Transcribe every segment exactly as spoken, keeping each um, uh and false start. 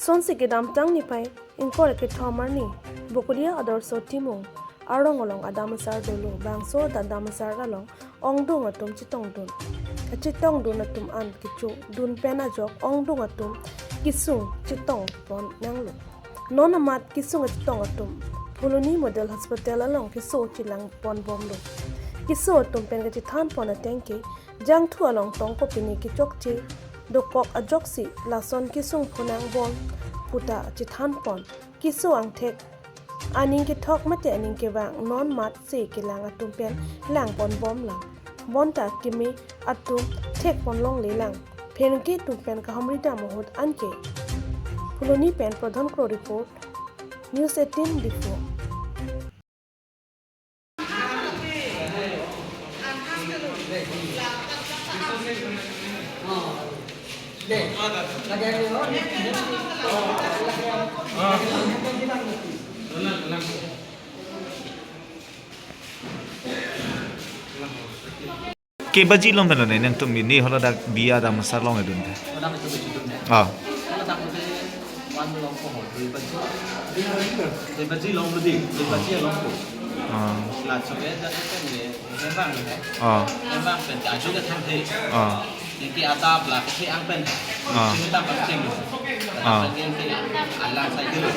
Sonsi kedamtang niphai ingkoi ra kethom arni Bokolia Adorsho Timung arong along adam asar dolo. Bangso adam asar along ongdung atum chetongdun. Achetongdun atum an kechodun pen ajok ongdung atum kesung chetong pon nanglo. Non amat kesung achetong atum Phuloni Model Hospital along keso chelang pon bomlo. Keso atum pen kachethan pon ateng ke jangthu along tong kopine kechokche dokok ajoksi lason kesung phonang bom puta chethan pon. Keso angthek aning kethok mate aning kevang non amat se kelang atum pen lang pon bomlang. Bonta keme atum thek pon longlelang. Pherangke atum pen kahumri dam ahut anke. Phuloni pen Pradhan Kro report, News eighteen Diphu. Ke baji along pen lo ne nangtum ini hala dak biya adam asar along edun te. Adam itu betul ne. Ah. Kalau tak mesti wan along ko ho, dui baji. Dui baji along lo di, dui baji along ko. Ah. La chobe jate pen ye, hembang ne. Ah. Hembang pen ajo ke thang the. Ah. Yang ki adap la ke ang pen. Ah. Sini tam pen cheng. Ah. Yang ki alang sai dulu.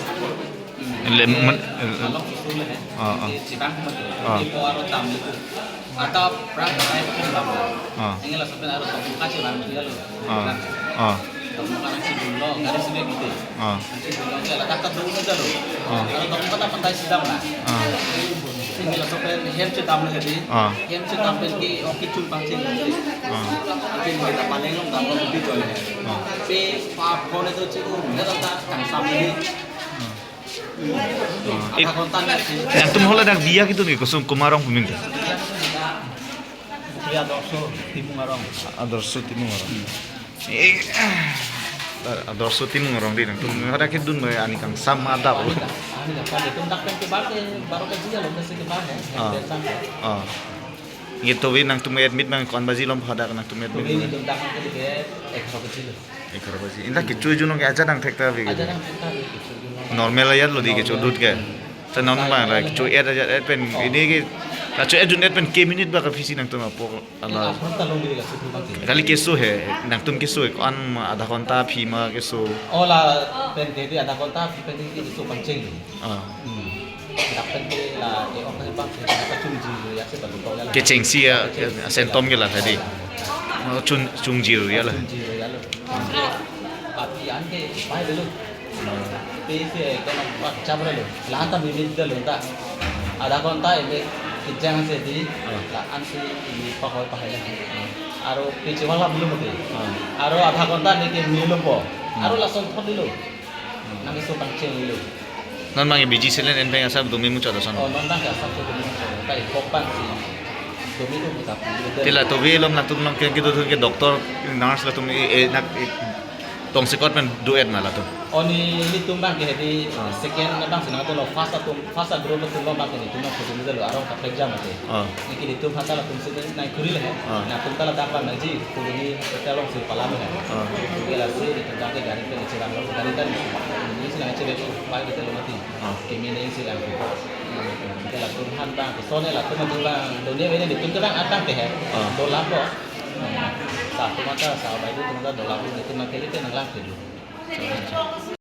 Le, men, along susu le. Ah, ah. Di chibang mo. Ah. Di po aro dam le. Ata prak kai pun dam. Ah. Ingin langsung pen aro tong muka chibang dia lo. Ah. Ah. Tong muka nang chibun lo, gari sini gitu. Ah. Nang chibun lo, dia letak ke dulu aja lo. Ah. Aro tong muka tak pandai sidam lah. Ah. Ingin langsung pen hem chidam le di. Ah. Hem chidam pen ki oki chun pang chun. Ah. Tapi kita paling long dam lo di joi. Ah. Pe pa phone itu chibun, dia tak kangsam di. Ah. Adha ghonta nang si. Nangtum hala dak biya kedun ke koson komat arong pu ming ke? Biya Adorsho Timung arong. Adorsho Timung arong. Eh, Adorsho Timung arong di nangtum hala kedun ba ani kangsam adap. Ani dak, ani dak, dak pen ke bar ke, baru ke dia lo, ke bar ke. Ah. Dak pen ke. Ah. Nge tovi nangtum admit nang ko-an baji along hadak nangtum admit. Tovi nangtum dak ke ke egharo baji lo. Egharo baji. Inda kecho ejun ke ajat angthek ta vi. Ajat angthek ta vi kecho ejun. Normal ajat lo di kecho dut ke. Ta non ma la kecho et ajat et pen ini ke kecho ejun et pen ke minute ba kaphisi nangtum apor ala. Adha ghonta long di la sutu bang. Kali keso he, nangtum keso he, ko-an ma adha ghonta aphi ma keso. Oh la pen ke di adha ghonta aphi pen ke keso pangcheng. Ah. Hmm. Dak pen ke la, eh, ok, bang, eh, apa chungjir ya, se balu kau ya la. Kechengsi ya, kechengsi ya. Sentom ke la tadi. Oh, chung, chungjir ya la. Chungjir ya la. Api an ke pai dulu. Pe se kono bak chabra lo. La ta mimit dulu ta. Adha ghonta ini kijang se di. Ah. La an si ini pakoi pahai la. Aro pe chiwala belum ke. Ah. Aro adha ghonta ni ke milo po. Hmm. Aro lason thot dulu. Nang keso pangcheng lo. Non bang biji selen en bang asap dumi muchot ason. Oh, non bang ke asap so dumi muchot. Tai kok bang si. Dumi tu kita pu. Tila tovi along nangtum along ke kedo ke doctor, nurse latum e, e, nak, e, tongsekot pen do-et ma latum. Oh, ni, nelitum bang ke di. Ah. Second bang si nangtum lo first atum, first group atum lo bang ke nelitum lo dumi lo arong kaprek jam ate. Ah. Niki nelitum hata latum si nang kuri le. Ah. Nangtum ta ladak bang nangji, kuri ni hotel along si palam le. Ah. Kuri la si nelitum ta ke gari pen chirang lo, gari ta ni si nang chirang pai ke telo mati. Ah. Keme nang si lang. Ke latum han bang, ke sone latum adu bang, dunia ini nelitum ke bang atang ke he. Ah. Dolap lo. Sa atum ta, sa bai atum ta dolap lo, nelitum nang kali ke nang lang ke lo.